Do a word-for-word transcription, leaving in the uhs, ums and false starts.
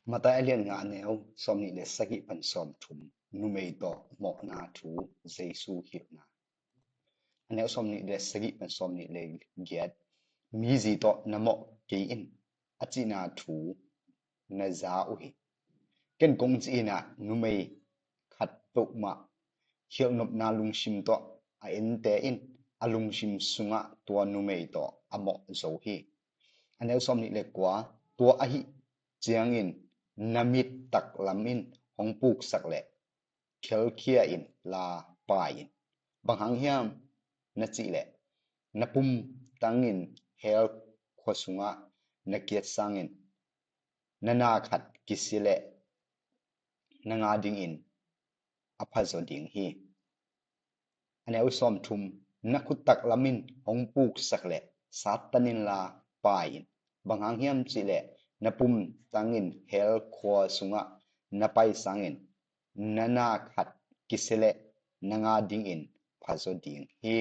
Matai a lian nga, a neu sawmnih le sagih pan sawmthum. Numei tawh mawhna thu, Jesu hilhna. A neu sawmnih le sagih pan sawmnih le giat. Mizi tawh na mawh kei in, a cihna thu na za uh hi. Ken kong ci hi a, numei khat peuhmah hilhnopna lungsim tawh a ente in a lungsim sungah tua numei tawh a mawh zo hi. A neu sawmnih le kua. Tua ahih ciangin na mit taklam in hong puksak leh khelkhia in la pai in. Bang hang hiam na cih leh na pumtangin hell khua sungah na kiat sangin na na khat kisia leh na nga dingin a phazaw ding hi. A neu sawmthum. Na khut taklam in hong puksak leh Satan in la pai in. Bang hang hiam cih leh na pumtangin hell khua sungah na pai sangin na na khat kisia leh na nga dingin phazaw ding hi.